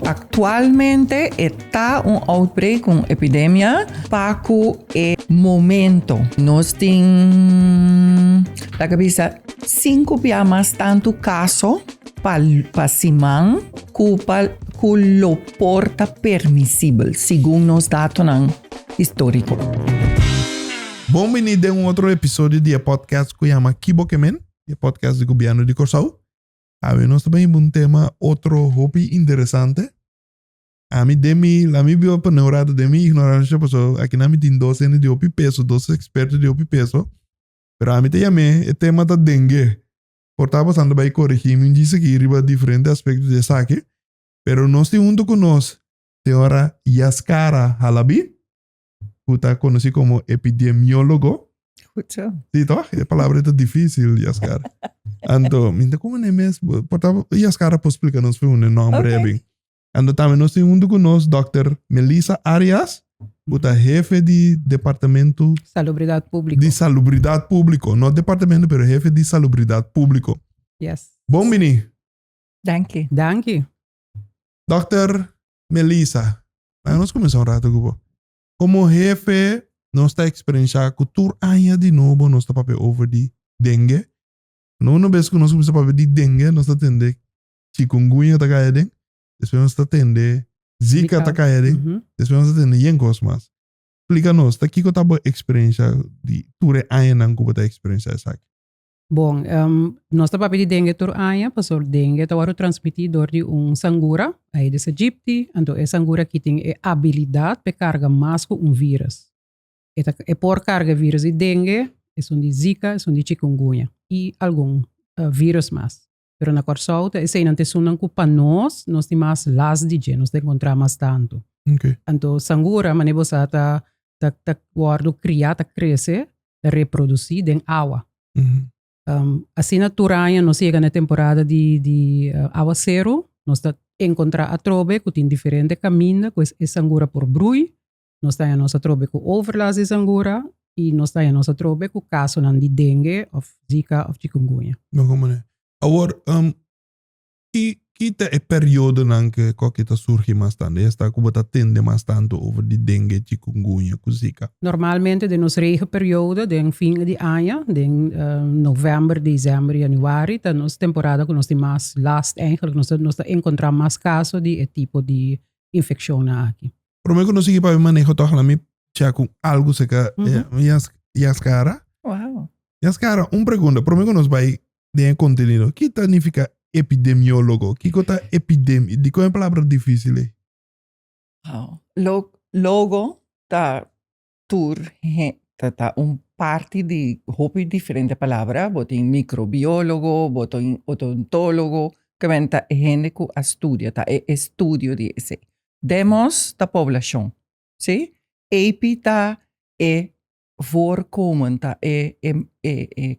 Aktualmente e ta un outbreak, un epidemia pa ku e momento. Nos tin, laga bisa, sinku bia mas tantu kaso pa pa siman ku pa ku lo por ta permisibel, segun nos datonan históriko. Bon bini den un otro episodio di e podcast ku yama Kibo Ke Men, e podcast di Gobièrnu di Kòrsou. Awe nos ta bin un tema otro hopi interesante. Ami den mi, la mi biba pone un rato den mi ignorancia paso akinan mi tin dos hende di hopi peso, dos experto di hopi peso. Pero ami ta yam'é, e tema ta dengue. Por ta bosan ta bai coregi mi un djis aki riba diferente aspecto di esaki. Pero nos tin hunto cu nos señora Yaskara Halabi, cu ta conoci como epidemiologo. Goed zo. Sí, toch? E palabra ta difícil, Yaskara. Anto, mi ta como ne mes, por ta Yaskara por explica nos un nombre okay. bin. Anto tambe nos tin hunto cu nos Dr. Melissa Arias, cu ta jefe di departamento Salubridad Público. Di Salubridad Público. No departamento, pero jefe di Salubridad Público. Yes. Bon bini. Danki. Danki. Dr. Melissa, laga nos kuminsá un rato ku bo. Komo hefe, nos ta eksperenshá ku tur aña di nobo nos ta papia over di dengue. No una bes ku nos kuminsá papia di dengue, nos ta tende chikungunya ta kai aden, despues nos ta tende zika ta kai aden, despues nos ta tende yen kos mas. Splika nos, ta kiko ta bo eksperensha di tur e añanan ku bo ta eksperenshá esaki? Bon, nos ta papia di dengue tur aña pasobra dengue ta wòrdu transmití dor di un sangura, Aedes aegypti, anto e sangura aki tin e abilidat pa e karga mas ku un vírus. E ta e por karga e vírus di dengue, esun di zika, esun di chikungunya i algun vírus mas. Pero na Kòrsou ta eseinan ta esunnan ku pa nos, nos tin mas las di dje, nos ta enkontrá mas tantu. Anto sangura, manera bo sa, ta ta wòrdu kriá, ta krese ta reproducí den awa. Asina tur aña nos yega na e temporada di di awaceru, nos ta encontra atrobe cu tin diferente caminda cu e sangura por brui, nos ta haña nos atrobe cu overlast di sangura y nos ta haña nos atrobe cu casonan di dengue of zika of chikungunya. Mejor manera. Awor, Ki ki ta e periodonan ke koki ta surgi mas tantu? Esta ku bo ta tende mas tantu over di dengue, chikungunya ku zika? Normalmente den nos regenperiode, den fin di aña, den novèmber, desèmber, yanüari ta nos temporada ku nos tin mas last eigenlijk, nos ta nos ta enkontrá mas kaso di e tipo di infekshonnan aki. Promé ku nos sigui papia maneho tòg laat mi chèk un algu serka Yaskara. Wow. Yaskara, un pregunta, promé ku nos bai den e kontenido, ki ta nifiká epidemiólogo? Kiko ta epidemia? Dikon e palabra difísil ei? Wow. Logo ta tur ta ta un parti di hopi diferente palabra. Bo tin microbiólogo, bo tin odontólogo, ke men ta e hende ku a studia, ta e estudio di esei. Demos ta poblashon, si? Epi ta e voorkomen, ta e e e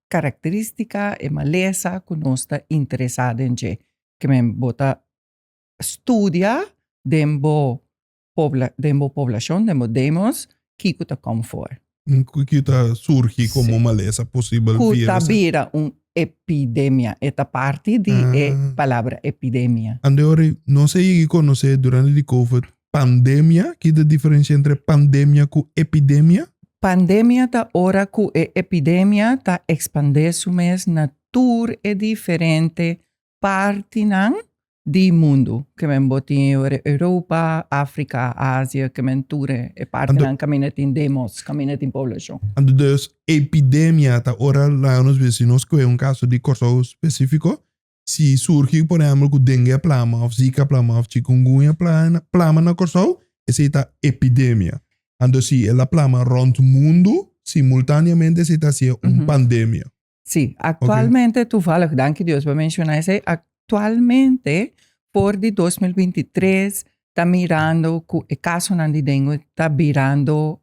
karakterístika, e malesa ku nos ta interesá den dje. Ke men bo ta studia den bo pobla den bo poblashon, den bo demos, kiko ta kom for. Kiko ta surgi komo malesa posibel virus. Ku ta bira un epidemia. E ta parti di e palabra epidemia. Ande ora nos a yega konosé durante di covid pandemia, ki ta diferensia entre pandemia ku epidemia? Pandemia ta ora ku e epidemia ta ekspandé su mes na tur e diferente partinan di mundu. Ke men bo tin Europa, Afrika, Asia, ke men tur e partinan kaminda tin demos, kaminda tin poblashon. Anto dus epidemia ta ora laga nos bisa si nos kohe un kaso di Kòrsou spesífiko, si surgi por ehèmpel ku dengue a plama òf zika a plama òf chikungunya a plama na Kòrsou, esei ta epidemia. Anto si el a plama rònt mundu simultaneamente esei ta hasié un pandemia. Sí, actualmente toevallig, danki Dios bo menciona esey, actualmente for di 2023 ta mirando cu e casonan di dengue ta birando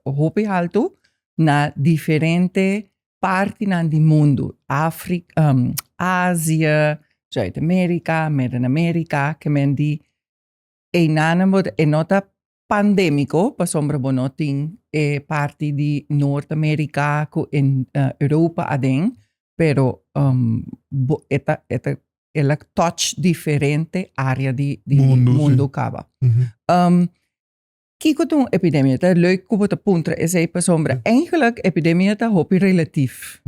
hopi halto na diferente partinan di mundo, Africa, Azië, Zuid America, Midden America, ke men di eynan bo e no ta pandémiko pasobra bo no tin e parti di Noord Amerika ku Europa aden, pero bo e ta e ta El a touch diferente área di, di mundu, mundu kaba. Kiko ta un epidemia? Ta leuk ku bo ta puntra esei pasobra eigenlijk epidemia ta hopi relatief.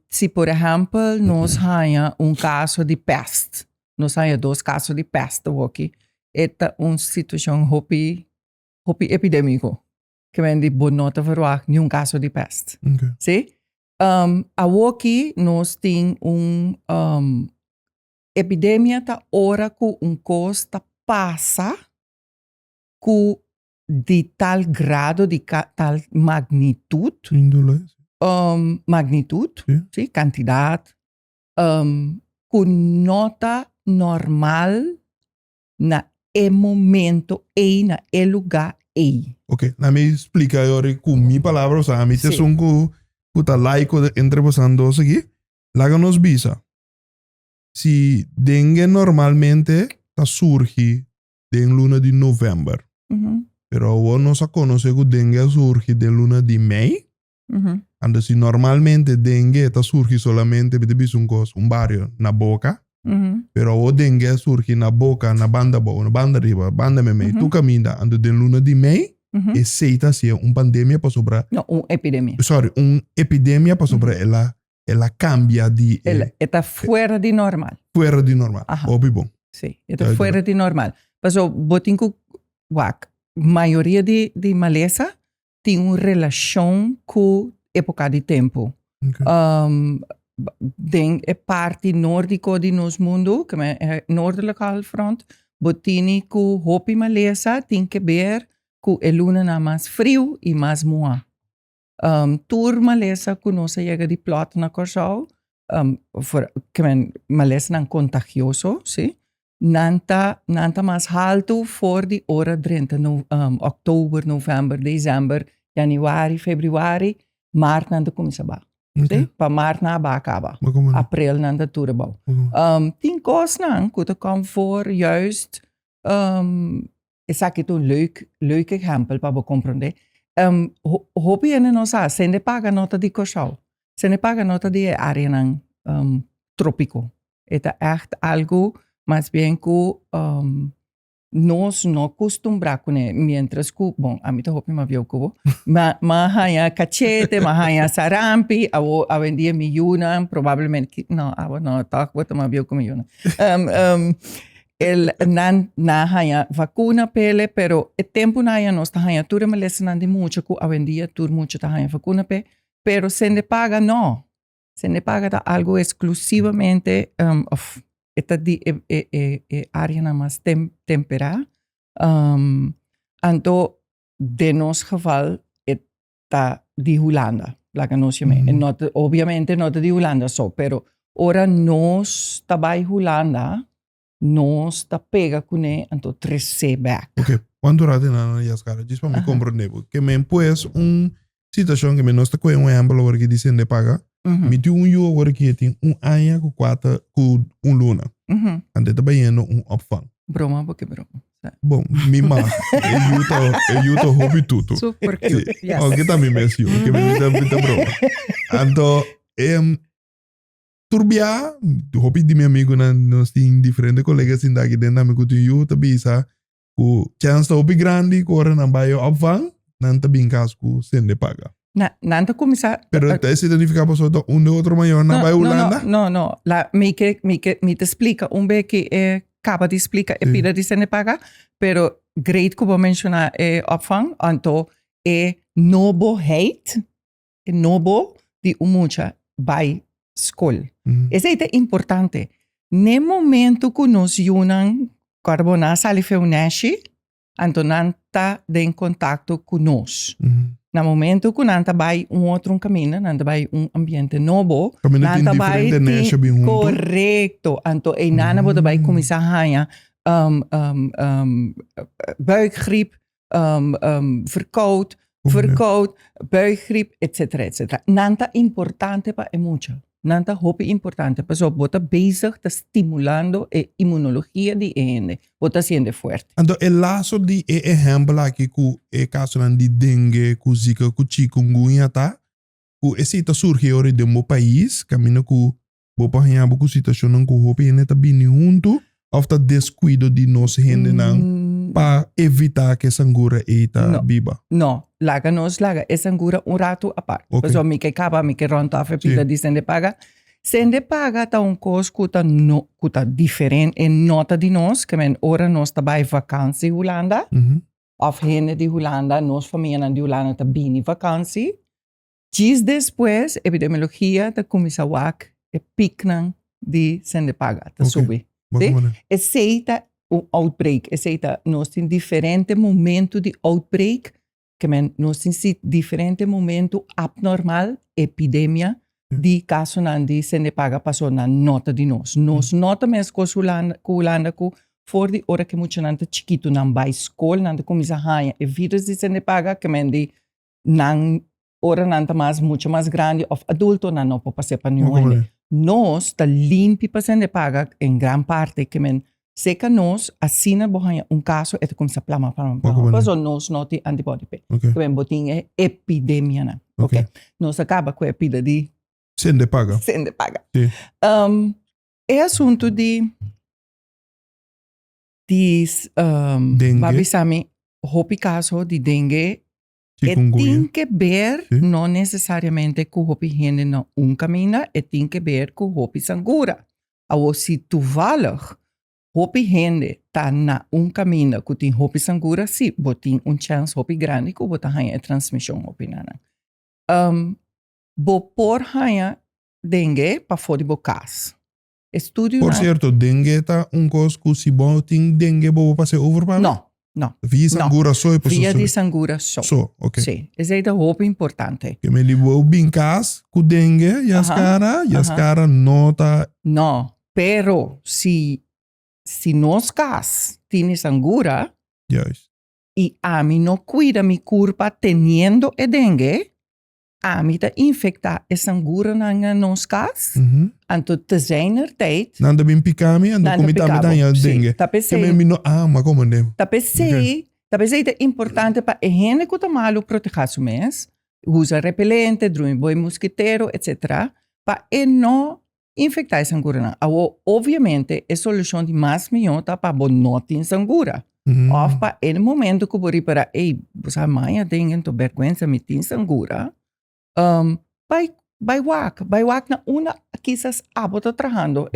Si por ehèmpel nos haña un kaso di pèst, nos haña dos kaso di pèst awoki, e ta un situashon hopi hopi epidémiko. Ke men di bo no ta verwagt niun kaso di pèst. Si? Awoki nos tin un epidemia ta ora ku un kos ta pasa ku di tal grado, di tal magnitut, Índole. Magnitut, si, kantidat, ku no ta normal na e momento ei, na e lugá ei. Ok, na mi splika yori ku mi palabra, osea, ami ta esun ku ku ta laiko entre bosan dos aki. Laga nos bisa, si dengue normalmente ta surgi den luna di novèmber, pero awor nos a konosé ku dengue a surgi den luna di mei, anto si normalmente dengue ta surgi solamente, mi ta bisa un kos, un bario na Boka, pero awor dengue a surgi na Boka, na banda abou, na banda riba, banda meimei, tur kaminda, anto den luna di mei esei ta hasié un pandemia pasobra. No, un epidemia. Sorry, un epidemia pasobra el a el a cambia di e. E ta fuera di normal. Fuera di normal. Aha. Hopi bon. Sí, e ta fuera di normal. Paso bo tin ku wak, mayoria di di malesa tin un relashon ku epoka di tempu. Okay. Den e parti nordiko di nos mundu, ke men e noordelijk halfrond, bo tini ku hopi malesa tin ke ber ku e lunanan mas friu i mas muhá. Tur malesa ku nos a yega di plòt na Kòrsou, ke men malesanan kontagioso, si, nan ta nan ta mas haltu for di ora drenta òktober, novèmber, desèmber, yanüari, febrüari, mart nan ta kuminsá baha. Si, pa mart nan a baha kaba, aprel nan ta tur abou. Tin kosnan ku ta kòm for juist Esaki ta un leuk, leuk ehèmpel pa bo komprondé. Hopi hende no sa, sende paga no ta di Kòrsou. Sende paga no ta di e áreanan trópiko. E ta ègt algu mas bien ku nos no kustumbrá kuné. Miéntras ku, bon, ami ta hopi mas bieu ku bo, ma m'a haña kachete, m'a haña sarampi, awo awendia mi yunan probablemente, no, awo no, tòg bo ta mas bieu ku mi yunan. El nan na haña vakuna p'ele, pero e tempu nan haña nos ta haña tur e malesanan di mucha ku awendia tur mucha ta haña vakuna p'e, pero sende paga no. Sende paga ta algu eksklusivamente òf e ta di e e e áreanan mas temperá. Anto den nos geval e ta di Hulanda, laga nos yam'é. E no ta, obviamente no ta di Hulanda so, pero ora nos ta bai Hulanda, nos ta pega kuné anto tres'é bèk. Ok, cuanto rato nan a yaskara? Djis pa mi comprende bo. Ke men pues un situacion ke men nos ta kohe un ehempel awor aki di sende paga. Mi tin un yu awor aki e tin un aña ku kuater ku un luna. Anto e ta bayendo un opvang. Broma bo ke broma. Bon, mi ma, e yu ta, e yu ta hopi tutu. Super cute, Sí. yes. Aunque ta mi mes yu, ke mi ta, mi ta broma. Anto, em, tur bia, hopi di mi amigunan, nos tin diferente colegas sinta aki den tambe ku tin yu, ta bisa ku chance ta hopi grandi ku ora nan bai e opvang, nan ta bin kas ku sende paga. Na, nan ta kuminsá. Pero ta esei ta nifiká pasobra ta un de otro mayor nan bai Hulanda? No, no, no. La, mi ke, mi ke, mi ta splika un be ki e kaba di splika e pida di sende paga, pero great ku bo menshoná e opvang, anto e noboheid, e nobo di un mucha bai skol. Esei ta importante. N'e momento ku nos yunan kòrda bo nan a sali feu nèshi, Anto nan ta den kontakto ku nos. Na momento ku nan ta bai un otro un kaminda, nan ta bai un ambiente nobo, Kaminda nan tin ta bai diferente tin nesha bin huntu. korekto. Anto einan bo ta bai kuminsá haña buikgriep, verkoud, verkoud, buikgriep, etcetera, etcetera. Nan ta importante pa e mucha. Nan ta hopi importante pasobra bo ta bezig ta stimulando e inmunologia di e hende. Bo ta hasiendo e fuerte. Anto e laso di e ehempel aki ku e kasonan di dengue, ku zika, ku chikungunya ta ku esei ta surgi ora den bo pais kaminda ku. Bo por haña bo ku situashonnan ku hopi hende ta bini huntu òf ta deskuido di nos hendenan pa evitá ku e sangura ei ta biba? No, laga nos laga e sangura un ratu apart. Pasobra mi ke kaba, mi ke rònt òf e pida di sende paga. Sende paga ta un kos ku ta no ku ta diferente, e no ta di nos, ke men ora nos ta bai vakansi Hulanda òf hende di Hulanda, nos famianan di Hulanda ta bini vakansi, Djis despues epidemiologia ta kuminsá wak e piknan di sende paga ta subi. Sí? Esei ta un outbreak. Esei ta nos tin diferente momento di outbreak ke men nos tin si diferente momento abnormal epidemia di kasonan di sende paga paso nan no ta di nos. Nos no ta meskos Hulanda ku Hulanda ku for di ora ku e muchanan ta chikitu nan bai skol nan ta kuminsá haña e virus di sende paga ke men di nan ora nan ta mas mucho mas grandi of adulto nan no por pas'é pa niun hende. Nos ta limpi pa sende paga en gran parte ke men seka nos asina bo haña un kaso e ta kuminsá plama plama plama pasobra nos no tin antibody p'e. Ke men bo tin e epidemianan. Ok nos a kaba ku e pida di Sende paga. Sende paga. E asuntu di di Dengue. Bo a bisa mi hopi kaso di dengue E Chikungunya. tin ke ber Sí. no nesesariamente ku hopi hende na un kaminda, e tin ke ber ku hopi sangura. Awor si toevallig hopi hende ta na un kaminda ku tin hopi sangura, sí, bo tin un chèns hopi grandi ku bo ta haña e transmishon hopi na nan. Bo por haña dengue pafó di bo kas. Estudio Por cierto, dengue ta un cos cu si bo tin dengue bo bo pasa over pa mi? No, no. Via sangura so e por Via di sangura so. So, ok. Sí, esey ta hopi importante. Ke men di bo bin cas cu dengue, yaskara, yaskara no ta. No, pero si si nos cas tini sangura. Juist. Y ami no cuida mi curpa teniendo e dengue, Ami ta infecta e sanguranan na nos cas, anto te zijner tijd. Nan ta bin pica mi, anto Nan ta cu mi tambe pica ta bo. haña Sí, dengue. ta pesey. Ke mi no ama como den. Ta pesey, ta pesey ta importante pa e hende cu ta malu proteha su mes, usa repelente, drumi bo e mosquitero, etcetera, pa e no infecta e sanguranan. Awor, obviamente, e solucion di mas miho ta pa bo no tin sangura. Of pa e momento cu bo ripara, ey, bo sa maña den ento berguensa mi tin sangura, bai, bai wak, bai wak na unda kisas abo ta trahando,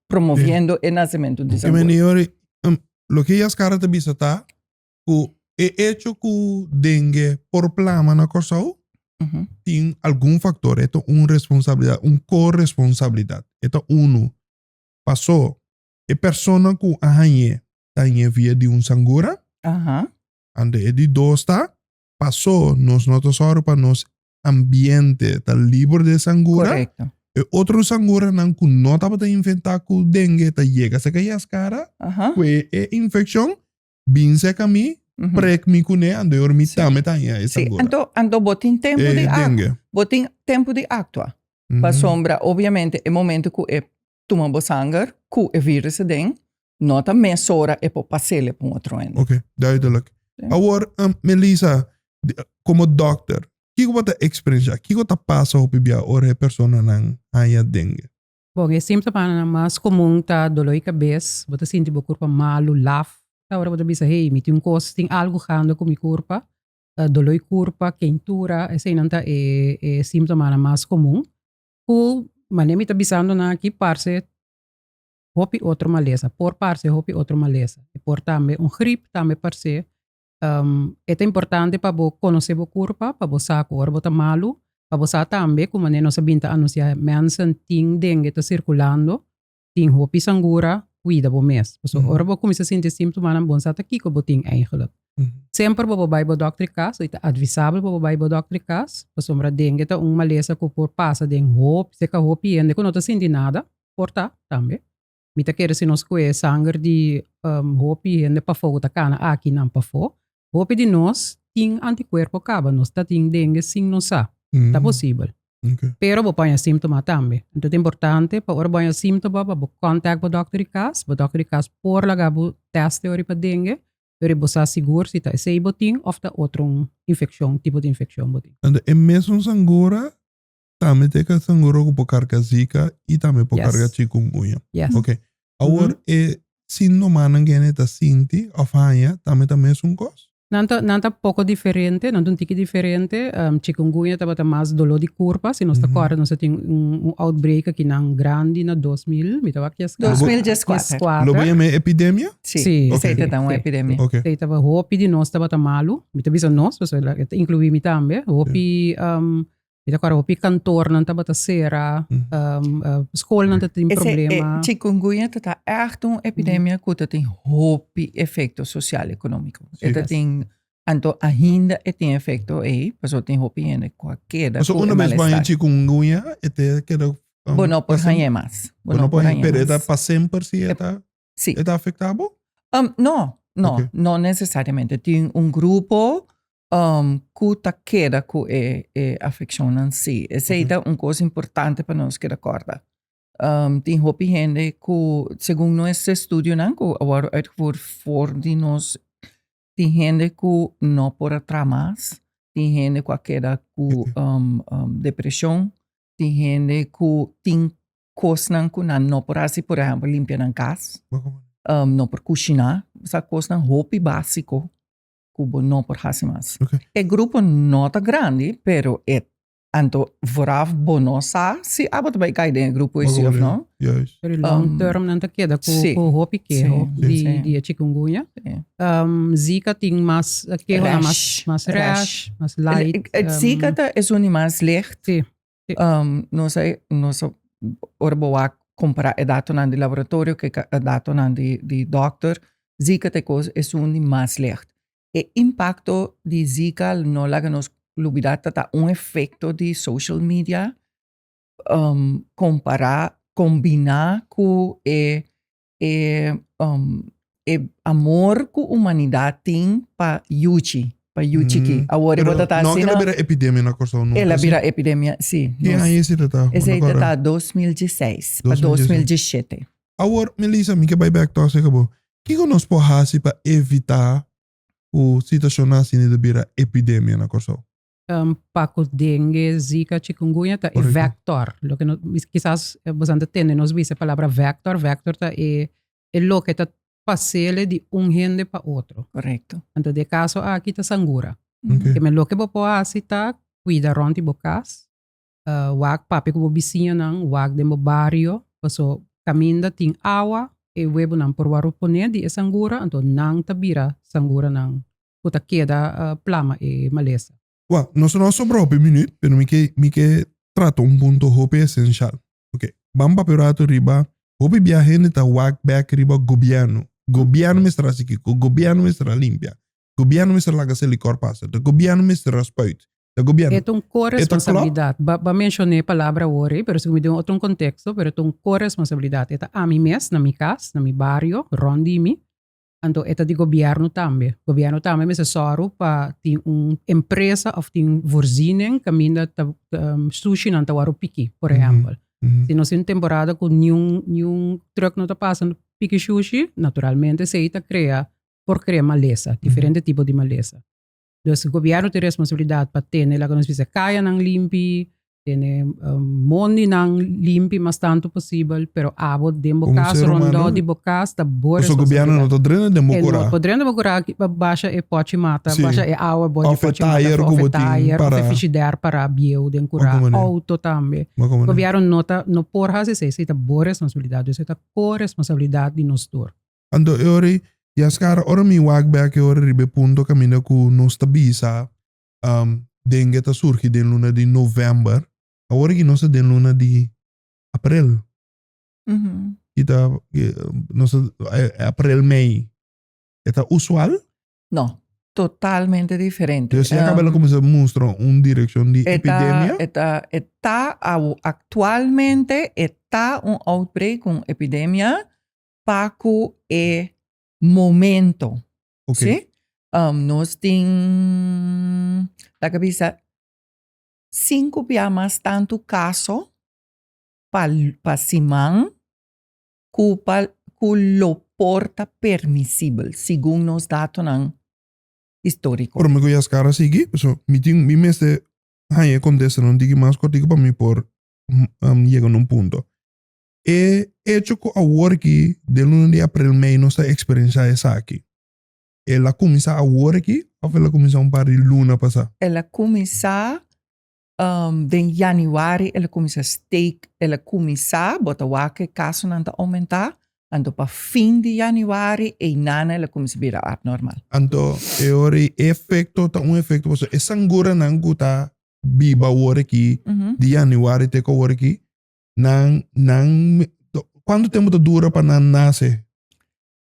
promoviendo e nacemento di sangura. Meneer, loke Yaskara ta bisa ta ku e echo ku dengue por plama na Kòrsou tin algun faktor. E ta un responsabilidat, un koresponsabilidat. E ta unu, pasó e persona ku a hañ'é ta hañ'é via di un sangura. Anto e di dos ta, pasó nos no ta sòru pa nos ambiente ta liber di e sangura. E otro sanguranan ku no tabata infektá ku dengue ta yega serka yaskara ku e infekshon. Bin seka mi, prek mi kuné, anto e ora mi tambe ta haña e Sí, sangura. anto, anto bo tin tempu E di ac- dengue. bo tin tempu di actua. Pasobra, obviamente, e momento ku e tuma bo sanger ku e virus aden, no ta mesora e por pas'el pa un otro hende. Ok, duidelijk. Sí. Awor, Melissa, komo dòkter, kiko bo ta eksperensiá? Kiko ta pasa hopi bia ora e personanan haña dengue? Bon, e símptomanan mas komun ta doló di kabes, bo ta sinti bo kurpa malu, laf. Ta ora bo ta bisa, hey, mi tin un kos, tin algu gando ku mi kurpa. Doló di kurpa, keintura, eseinan ta e e símptomanan mas komun. Ku manera mi ta bisando nan aki parse hopi otro malesa, por parse hopi otro malesa. E por tambe un grip tambe parse. E ta importante pa bo konosé bo kurpa, pa bo sa ku ora bo ta malu, pa bo sa tambe ku manera nos a bin ta anunsiá mensen tin dengue ta sirkulando, tin hopi sangura, kuida bo mes. Pasobra ora bo kuminsá sinti símtomanan bo no sa ta kiko bo tin eigenlijk. Semper bo por bai bo dòkter kas, i ta advisabel pa bo bai bo dòkter kas, pasobra dengue ta un malesa ku por pasa den hopi, serka hopi hende ku no ta sinti nada, por ta tambe. Mi ta kere si nos kue sanger di hopi hende pafó ku ta kana aki nan pafó. Hopi di nos tin antikuerpo kaba, nos ta tin dengue sin nos sa. Ta posibel. Pero bo por haña símtoma tambe. Enton ta importante pa ora bo haña símtoma pa bo kòntakt bo dòkter di kas. Bo dòkter di kas por laga bo tèst teori pa dengue, pero bo sa sigur si ta esei bo tin òf ta otro infekshon, tipo di infekshon bo tin. Anto e mesun sangura. Tambe te ka sanguro ku por karga Zika i tambe por karga chikungunya. Yes. Ok. Awor e síntomanan ku hende ta sinti òf haña tambe ta mesun kos? Nan ta, nan ta poko diferente, nan ta un tiki diferente. Chikungunya tabata mas doló di kurpa, si nos ta kòrda nos a tin un un outbreak akinan grandi na 2000, mi ta wak dieskuater. 2014. Lo bo yama e epidemia? Sí, sí, esei ta un epidemia. Ok. Esei tabata hopi di nos tabata malu, mi ta bisa nos, pasobra e ta inkluí mi tambe, hopi Mi ta kòrda hopi kantornan tabata sera, skolnan ta tin problema. E chikungunya ta ta ègt un epidemia ku ta tin hopi efekto sosial ekonómiko. E ta tin, anto ainda e tin efekto ei, pasobra tin hopi hende ku a keda ku e malestar. Pasobra una bes bo haña chikungunya e ta keda. Bo no por hañ'é mas. Bo no por hañ'é, pero e ta pa semper si e ta. Sí. E ta afektá bo? No, no, no nesesariamente. Tin un grupo Ku ta keda ku e e afekshonnan sí. Esei ta un kos importante pa nos keda kòrda. Tin hopi hende ku segun nos estudionan ku a wòrdu uitgevoerd for di nos, tin hende ku no por a traha mas, tin hende ku a keda ku depreshon, tin hende ku tin kosnan ku nan no por hasi, por ehèmpel limpia nan kas, no por kushiná, sa kosnan hopi básiko. ku bo no por hasi mas. Okay. E grupo no ta grandi, pero e anto vooraf bo no sa si abo ta bai kai den e grupo esi of no. Juist. Pero long term nan ta keda ku Sí. ku hopi keho Sí, di sí. di e chikungunya. Sí. Zika tin mas kehonan mas Rash, mas rash. rash, mas light. Zika ta esun di mas licht. Sí. Nos a nos a ora bo wak kompara e datonan di laboratorio ku e datonan di di dòkter, Zika ta e kos esun di mas licht. E impakto di Zika no laga nos lubida ta ta un efekto di social media kompara kombiná ku e e e amor ku humanidat tin pa yuchi, pa yuchi ki. Awor e Pero bo ta ta no asina. kel a bira epidemia na Kòrsou nunka, El a si? bira epidemia, si. Ki Nos, aña esei ta ta? Bo esei no ta kòrda? ta 2016 pa 2016. 2017. Awor, Melissa, mi ke bai bèk tòg serka bo. Kiko nos por hasi pa evitá ku situashonnan asina ta bira epidemia na Kòrsou? Pa ku dengue, zika, chikungunya ta e vector. Loke no, kisas boso ta tende nos bisa e palabra vector, vector ta e e loke ta pasele di un hende pa otro. Korekto. Anto den e kaso aki ta sangura. Okay. Ke men loke bo por hasi ta kuida rònt di bo kas, wak papia ku bo bisiñanan, wak den bo bario, paso kaminda tin awa e webonan por wòrdu pone di e sangura, anto nan ta bira sanguranan ku ta keda plama e malesa. Wak, nos no a sobra hopi minuut, pero mi ke mi ke trata un punto hopi esenshal. Oke, ban papia un ratu riba hopi bia hende ta wak bek riba gobièrnu. Gobièrnu mester hasi kiko, gobièrnu mester a limpia, gobièrnu mester laga selikor pasa, ta gobièrnu mester a spuit, ta gobièrnu. E ta un koresponsabilidat. Ba ba menshoné e palabra awor ei, pero si mi den otro un konteksto, pero e ta un koresponsabilidat. E ta ami mes, na mi kas, na mi bario, rònt di mi, Anto e ta di gobièrnu tambe. Gobièrnu tambe mester sòru pa tin un empresa òf tin voorziening kaminda ta sushinan ta wòrdu piki, por ehèmpel. Si nos tin un temporada ku niun niun trùk no ta pasa piki shushi, naturalmente esei ta krea por krea malesa, diferente tipo di malesa. Dus gobièrnu tin responsabilidat pa tene laga nos bisa kayanan limpi, tene mondinan limpi mas tantu posibel, pero abo den bo Komo kas, ser rondó humano, di bo kas ta bo Pasobra gobièrnu no responsabilidat. ta drena den bo E no kurá. por drena bo kurá pa basha e pòchi mata, Sí. basha e awa bou di Òf e pòchi mata, tayer ku òf bo e tin tayer, òf e para. fishidèr para bieu den Bo kurá, komand'é. outo tambe. Bo komand'é. Gobièrnu no ta, no por hasi esei, esei ta bo responsabilidat, dus e ta ko-responsabilidat di nos tur. Anto e ora ei, Yaskara, ora mi wak bek e ora riba e punto kaminda ku nos ta bisa dengue ta surgi den luna di novèmber, awor aki nos ta den luna di aprel. I ta nos ta aprel, mei. E ta usual? No, totalmente diferente. Dus ya kaba el a kuminsá mustra un direkshon di epidemia? E ta, e ta aktualmente e ta un outbreak, un epidemia pa ku e momento. Ok. Sí? Nos tin, laga bisa, sinku bia mas tantu kaso pa pa siman ku pa ku lo por ta permisibel, segun nos datonan históriko. Prome ku Yaskara sigui, pasobra mi tin mi mester. haña e kontesta un tiki mas kortiku pa mi por yega na un punto. E echo ku awor aki den luna di aprel mei nos ta eksperensiá esaki, el a kuminsá awor aki òf el a kuminsá un par di luna pasá? El a kuminsá den yanüari el a kuminsá steek, el a kuminsá, bo ta wak e kasonan ta oumentá, anto pa fin di yanüari einan el a kuminsá bira abnormal. Anto e ora ei e efekto ta un efekto pasobra e sanguranan ku ta biba awor aki di yanüari te ku awor aki Nan, nan, cuanto tempo ta dura pa nan nace?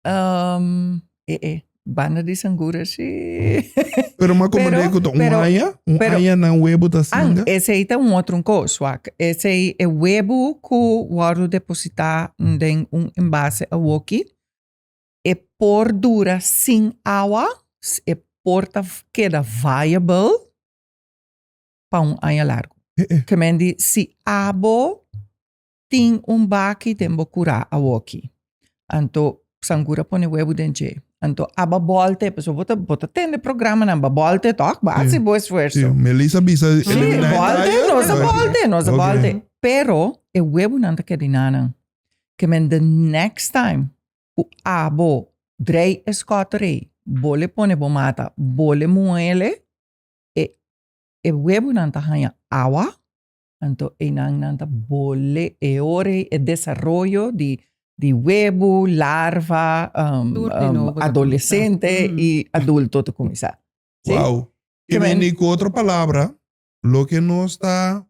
Um, eh, eh, banda di sangura sí. Pero ma como Pero- de ku ta un pero- aña, un pero- aña nan huevo ta An, singa. esei ta un otro kos, wak. Esei e webu ku wòrdu depositá den un enbase awoki, e por dura sin awa, e por ta keda viable pa un aña largu. Ke men di, si abo tin un baki den bo kurá awoki, anto sangura pone webu den dje, anto aba bòlte, pasobra bo ta bo ta tende programanan, ba bòlte tòg, bo hasi bo esfuerso. Sí, Melissa bisa Sí, eliminá e bòlte, taya. nos a bòlte, nos a Ok. bòlte. Pero e webunan ta keda inanan. Ke men the next time ku abo drei e skòterei, bo le pone bo mata, bo le muele, e e webunan ta haña awa, anto einan nan ta bole e ora ei e desaroyo di di webu, larva, Tur di nobo ta kuminsá. adolesente i adulto ta kuminsá. Sí? Wow. Ke I men- men, ku otro palabra, loke nos ta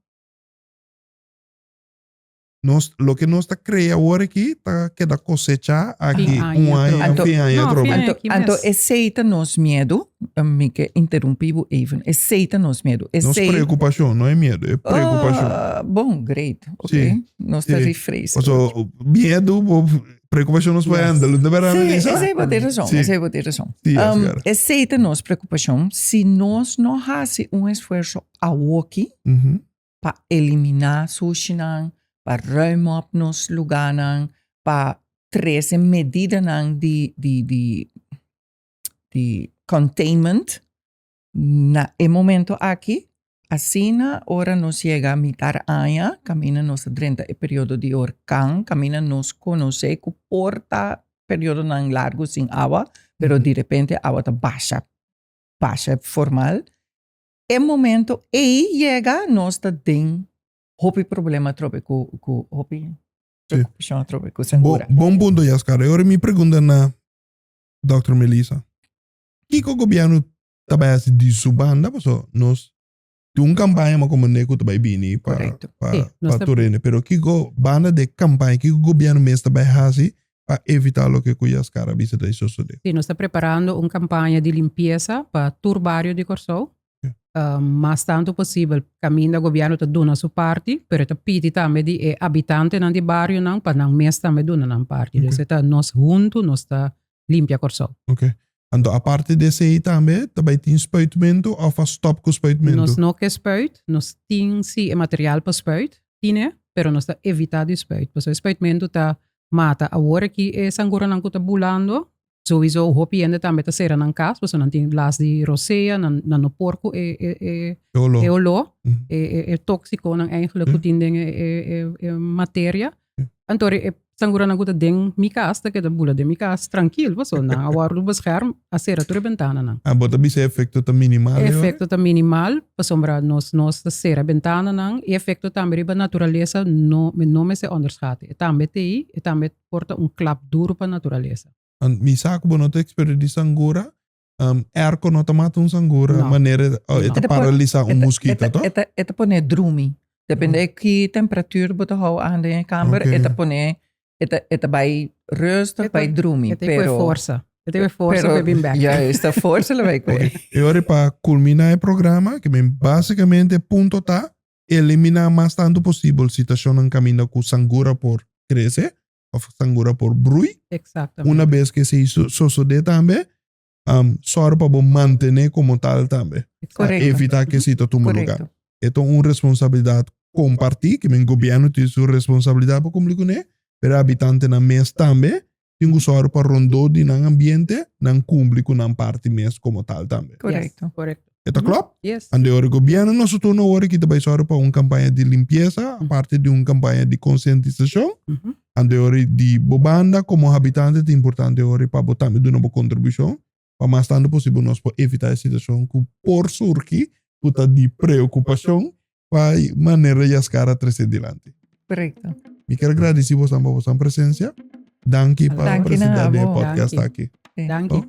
Nos, loke nos ta krea awor aki ta keda kosechá aki Fin aña un aña, Anto- fin aña No, atrobe. fin aña. Anto, Aki anto mes. esei ta nos miedu. Mi ke interumpí bo even. Esei ta nos miedu. Nos Esei, preokupashon, no e miedu, e preokupashon. Ah, bon, great. Ok. Sí, Nos ta sí. rephrase. Paso, miedu, bo preokupashon nos por Yes. handle. No berdad, Sí, Melissa? esei bo tin rason. Sí. Esei bo tin rason. Sí, Um, Asgara. esei ta nos preokupashon. Si nos no hasi un esfuerso awoki, Mhm. pa eliminá sushinan, pa ruim op nos lugánan, pa trese medidanan di di di di containment na e momento aki. Asina ora nos yega mitar aña kaminda nos ta drenta e periodo di orkan, kaminda nos konosé ku por ta periodonan largu sin awa, pero di repente awa ta basha, basha formal. E momento ei yega nos ta den hopi problema atrobe ku ku hopi preocupacion atrobe ku Bo, sangura. bon punto Yaskar. E ora mi pregunta na Dòkter Melissa, kiko gobièrnu ta bai hasi di su banda? Pasobra nos tin un kampaña ma komo ku ta bai bini pa Korekto. pa Sí, nos pa ta- tur hende. Pero kiko banda di e kampaña, kiko gobièrnu mes ta bai hasi pa evitá loke ku Yaskar a bisa ta sosodé? Sí, nos ta preparando un kampaña di limpiesa pa tur bario di Kòrsou. Mas tantu posibel kaminda gobièrnu ta duna su parti, pero e ta pidi tambe di e abitantenan di barionan pa nan mes tambe duna nan parti. Dus e ta nos huntu nos ta limpia Kòrsou. Ok. Anto aparte di esei tambe ta bai tin spuitmentu òf a stòp ku spuitmentu? Nos no ke spuit, nos tin si e material pa spuit, tine, pero nos ta evitá di spuit. Pasobra e spuitmentu ta mata awor aki e sanguranan ku ta bulando, Souiso hopi hende tambe ta sera nan kas pasobra nan tin las di rosea, nan nan no por ku e e e E oló. e oló, Mm. e e e tóksikonan eigenlijk ku Mm. tin den e e e e materia. Mm. Anto e sanguranan ku ta den mi kas ta keda bula den mi kas trankil pasobra nan a wòrdu bescherm, a sera tur e bentananan. Ah, bo ta bisa e efekto ta minimal E e ora? efekto ta minimal pasobra nos nos ta sera bentananan. E efekto tambe riba naturalesa no mi no mester onderschat. E tambe t'ei, e tambe por ta un klap duru pa naturalesa. Ant mi sa ku bo no ta eksperto di sangura, airco no ta mata un sangura No. manera oh, e No. ta E ta paralisa un muskito, to? E ta, e ta pone drumi. Depende ki temperatuur bo ta hou aan den e kamer, Oké. e ta pone, e ta, e ta bai rustig, E ta- bai drumi. E ta kue Pero, forsa. E ta kue forsa pero, pa bin bek. Juist, ta forsa lo bai kue. E ora pa kulminá e programa, ke men basikamente e punto ta eliminá mas tantu posibel situashonnan kaminda ku sangura por krese òf sangura por brui. Exactamente. Una bes ku esei sosodé tambe, sòru pa bo mantené komo tal tambe. Korekto. Evitá ku esei ta tuma lugá. Korekto. E ta un responsabilidat kompartí, ke men gobièrnu tin su responsabilidat pa kumpli kuné, pero e habitantenan mes tambe tin ku sòru pa rondó di nan ambiente nan kumpli ku nan parti mes komo tal tambe. Korekto. Yes, korekto. E ta klop? Yes. Ande ora gobierno na su turno ora kita bai sòru pa un kampaña di limpiesa, aparte di un kampaña di konsientisashon. Ande ora di bo banda komo habitante ta importante ora pa bo tambe duna bo kontribushon pa mas tantu posibel nos por evitá e situashon ku por surgi ku ta di preokupashon pa manera Yaskar a trese dilanti. Korekto. Mi kier gradisí bosan pa bosan presensia. Danki pa Danki na presentá den e abo. podcast Danki. aki. Danki. Oh.